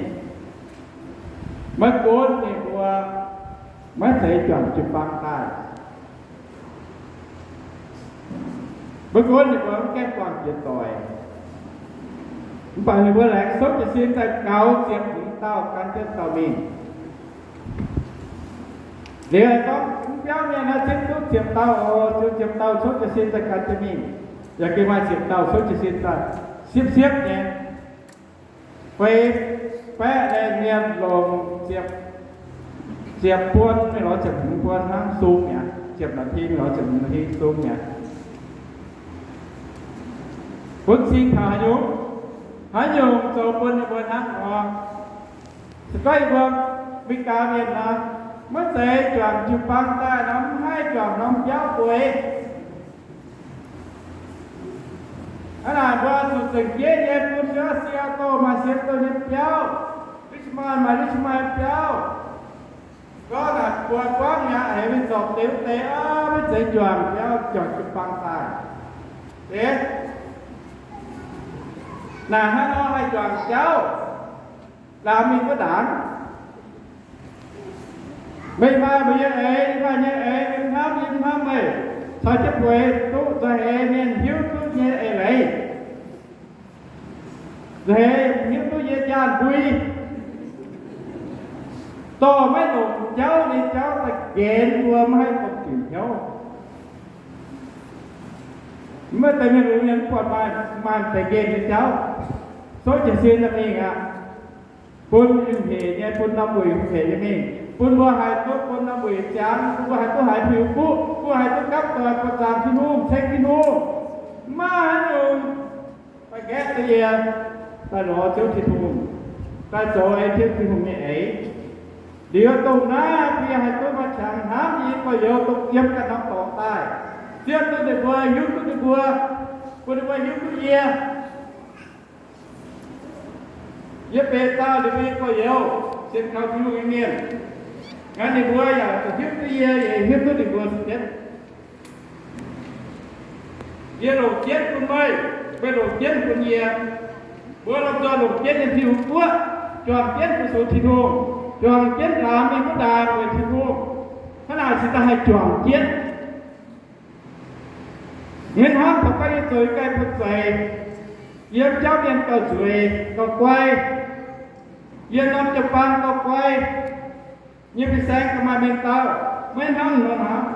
Maiv gunv ninh mbuo maiv zeiz juangc jiu-baang daaih, maiv gunv ninh mbuo mv gaengh buangh jiex doic, mv baac ninh mbuo laengz souv jiez sin daaih gaux ziepc hmz dauh gan jienv dauh mingh. Liuz gorngv mv biauv mienh naaiv zipv duqv ziepc dauh oc, ziepc dauh souv jiez sin daaih gan jienv mingh, yaac gengh maaih ziepc dauh souv jiez sin daaih siepv-siepv nyei. Feix baeqv lengh mienh longc ziepc, ziepc buon mingh lorz ziepc hmz buon hnangv, sung mi'aqv. Ziepc นาที mingh lorz ziepc hmz นาที sung mi'aqv. Bun cing taux haaix nyungc, haaix nyungc zoux bun ninh mbuo hnangv nor. Se gorngv yie mbuo Meigaa mienh nor, maiv zeiz juangc jiu-baang daaih nor, mv haih juangc norm biauv bueix. Hnangv naaic mbuo zuqc zengc jeiv nyei bun biauv, Seattle maaih Seattle nyei biauv, Richmond maaih Richmond nyei biauv. Gorngv naaic bueix buangv mi'aqv, haiz mingh zorpc deix wuov deix, maiv zeiz juangc biauv, juangc jiu-baang daaih. Deix naaic hnangv nor haih juangc jauv, laangz mingh wuov ndaangc. Meih maaih meih nyei eix, yie maaih yie nyei eix, yie hnamv yie hnamv meih, caux jienv bueix duqv nzauh heix mienh hiuv duqv nyei eix leiz, nzauh heix hiuv duqv nyei nyaanh mbui, dorh maiv longc jauv nyei jauv daaih nqenx mbuo maiv haih gomh diuc hnyouv. Maiv deix mienh lunx mienh mv buatc maaih, maaih deix nqemh nyei jauv, souv jiez sin daaih mingh aqv. bun heuc nyei, bun norm wuic heuc nyei mingh, bun mbuo haih duqv bun norm wuic ziangx, bun mbuo haih duqv haiz piux guqv, bun mbuo haih duqv gapv doic buatc zaangc Tin-Hungh, ceng Tin-Hungh. Mv maaih haaix nyungc daaih nqaeqv duqv yie daaih lorz Ziouv Tin-Hungh, daaih zoux ei Ziouv Tin-Hungh nyei eix. Liuz dongh naaiv bun yie haih duqv maaih qangx hnamv yie gorx-youz dongh yiem ganh norm dorngx daaih, zieqv duqv ninh mbuo, hiuv duqv ninh mbuo, bun ninh mbuo hiuv duqv yie. Yie benx dauh ninh mbuo nyei gorx-youz, sienx kaux Tin-Hungh nyei mienh. Naaiv ninh mbuo yaac zuqc hiuv duqv yie, yie hiuv duqv ninh mbuo se jienv. Yie longc jienv bun meih, meih longc jienv bun yie. Mbuo lomh nzoih longc jienv yiem Tin-Hungh guoqv, juangc jienv fu-sux Tin-Hungh, juangc jienv laamz mingh wuov ndaangc weic Tin-Hungh. Hnangv naaic cingx daaih haih juangc jienv. Maiv hnamv taux gorngv yie zoux yie ganh bun zeiz, yiem jauv mienh gauh nzueic gauh guai, yiem norm jiu-baang gauh guai, yiem fin-saeng gauh maaih mienh dauh, maiv hnamv nor hnamv.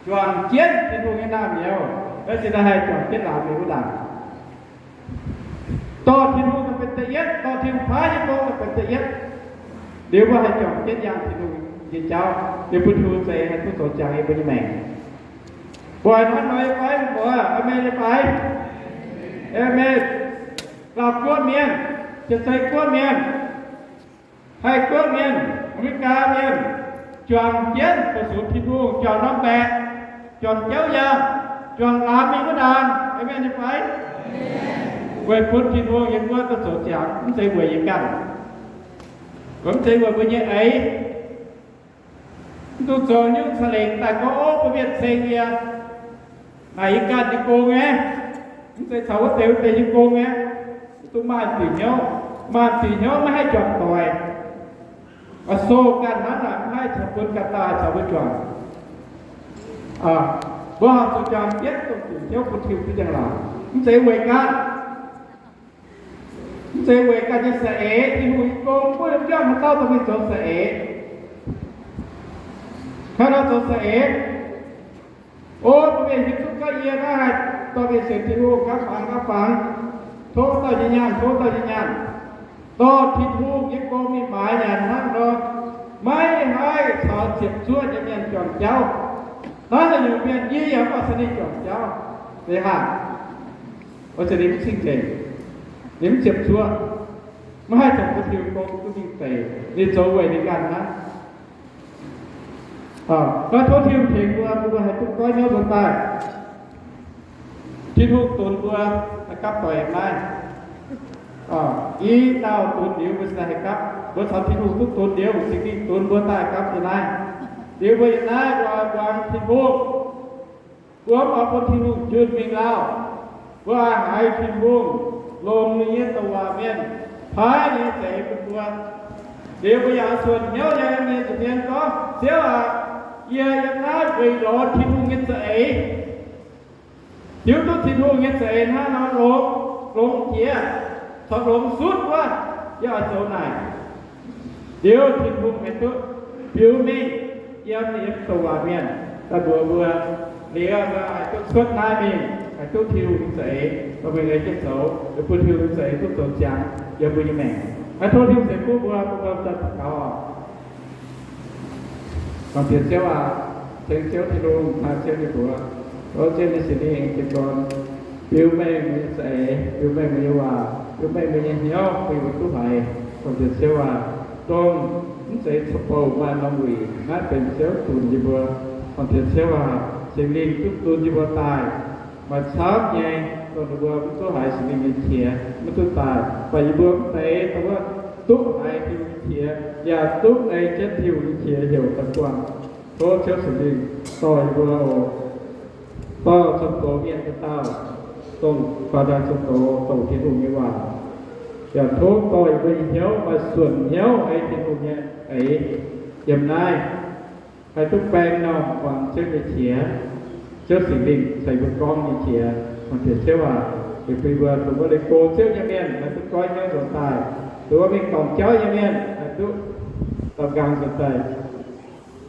Juangc jienv Tin-Hungh nyei naamh nyouz, naaiv cingx daaih haih juangc jienv laamz mingh wuov ndaangc. Dorh Tin-Hungh daaih benx da'yietv, dorh Tin-Hungh paaiv nyei gong daaih benx da'yietv. Liuz mbuo haih juangc jienv yangh Tin-Hungh nyei jauv, liuz bun Tin-Hungh za'eix haih duqv zoux ziangx yie mbuo nyei maengc. Mbuo hnamv nor nyei fai? Mbuo aamen nyei fai? Aamen. Laauv guoqv mienh, Janx-Zei guoqv mienh, Taiv guoqv mienh, Aa^me^li^gaa mienh, juangc jienv fu-sux Tin-Hungh, juangc norm baeqc, juangc jauv yangh, juangc laamz mingh wuov ndaangc. Aamen nyei fai? Weic bun Tin-Hungh nyei guoqv duqv zoux ziangx, mv zeiz weic yie ganh, mv zeiz weic mbuo nyei eix. Mv dungx zoux nyungc ca'lengc daaih gorngv, ov, mbuo mienh ceng yie, naaic yie ganh nyei gong nyei, mv zeiz caux wuov deix wuov deix nyei gong nyei. Mv dungx maaih diuc hnyouv. Maaih diuc hnyouv maiv haih juangc doic. Oix sou ganh hnangv naaic, mv haih caux bun ganh daaih caux mbuo juangc. Mbuo horpc zuqc juangc jienv dongh diuc hnyouv bun Tin-Hungh duqv njang-laangc. Mv zeiz weic ganh, mv zeiz weic ganh nyei za'eix. Tin-Hungh nyei gong, mbuo yiem biauv haaix dauh dorh mingh zoux za'eix? Haaix nor zoux za'eix? O, mbuo mienh hiuv duqv gorngv yie naaiv haih dorh mienh sienx Tin-Hungh, gapv fangx gapv fangx, tov dauh nyei nyaanh, tov dauh nyei nyaanh, dorh Tin-Hungh nyei gong mingh maaiz nyanc hnangv nor, maiv haih caux ziepc zuoqv nyei mienh juangc jauv. Naaiv naaic nyungc mienh yie yaac mv baac caux ninh juangc jauv. Zeiz haah? Weic zuqc ninh mv cing-nzengc, ninh mv ziepc zuoqv, maiv haih caux bun Tin-Hungh gong duqv mingh deix. Ninh zoux weic ninh ganh hnangv. Naaiv tov Tin-Hungh tengx mbuo, bun mbuo haih duqv goiv hnyouv nzuonx daaih. Tin-Hungh dunx mbuo haih gapv doic yiem naaiv. I dauh dunx liuz mbuo cingx daaih haih gapv. Mbuo caux Tin-Hungh duqv dunx liuz, Singx Lingh dunx mbuo daaih gapv yiem naaiv. Liuz mbuo yiem naaiv mbuo muangx Tin-Hungh. Mbuo mv oix bun Tin-Hungh njunh mingh lauh. Mbuo oix haiz Tin-Hungh longx ninh nyei douc waac mienh paaiv ninh nyei za'eix bun mbuo. Liuz mbuo yaac suonc hnyouv nyei mienh zuqc mienh gorngv, Ziouv aac, yie yiem naaiv weic lorz Tin-Hungh nyei za'eix, hiuv duqv Tin-Hungh nyei za'eix hnangv nor longx, longx jiex, corc longx sutv wuov, yie oix zoux naaic. Liuz Tin-Hungh haih duqv biux mingh yiem, yiem douc waac mienh daaih mbuox mbuo. Liuz mbuo haih duqv cuotv naaiv mingh, haih duqv Tin-Hungh nyei za'eix dorh mingh ei jienv zoux, bun Tin-Hungh nyei za'eix duqv zoux ziangx yiem mbuo nyei maengc. Haih tov Tin-Hungh ceix fuqv mbuo, bun mbuo daaih daux gaux oc. Dorng Ziouv aac, ceng Ziouv Tin-Hungh, ceng Ziouv nyei mbuox, tov Ziouv nyei Singx Lingh jiez gorn biux mengh mbuo nyei za'eix, biux mengh mbuo nyei waac, biux mengh mbuo nyei hnyouv, bun mbuo duqv haiz. Dorng Ziouv aac, dongh mv zeiz caux bouh maaih norm wuic, naaiv benx Ziouv dunx yie mbuo. Dorng Ziouv aac, Singx Lingh duqv dunx yie mbuo daaih, maaih camv nyei, dongh ninh mbuo mv duqv haiz Singx Lingh nyei qiex mv duqv daaih. Mv baac yie mbuo mv deix dongh wuov duqv haiz Tin-Hungh nyei qiex, yaac duqv ei jienv Tin-Hungh nyei qiex heuc daaih buangh. Tov Ziouv Singx Lingh dorh yie mbuo oc. Dorh zunc doz mienh dauh dauh, dongh faaux daaih zunc doz douc Tin-Hungh nyei waac. Yaac tov dorh yie mbuo nyei hnyouv maaih suonc hnyouv ei Tin-Hungh nyei eix yiem naaiv, haih duqv baeng norm muangx Ziouv nyei qiex, Ziouv Singx Lingh ceix mbuo gorngv nyei qiex. Dongh Ziouv aac, bun mbuo dongh wuov leih go Ziouv nyei mienh haih duqv goiv hnyouv nzuonx daaih, dongh wuov mingh dorngc jauv nyei mienh haih duqv dorh nqaang nzuonx daaih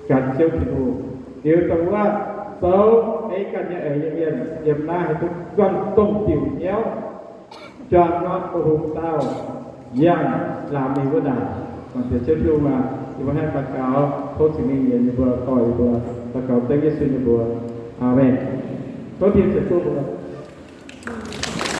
gan Ziouv Tin-Hungh. Liuz dongh wuov zoux ei ganh nyei eix nyei mienh yiem naaiv haih duqv juangc dongh diuc hnyouv, juangc norm doz-hungh dauh, Yangh laamc mingh wuov ndaangc, mangc deix Ziouv Tin-Hungh aac, yie mbuo hnangv daux gaux, tov Singx Lingh yienc yie mbuo, dorh yie mbuo, daux gaux dengv Yesu nyei mbuox. Aamen. Tov Tin-Hungh ceix fuqv mbuo.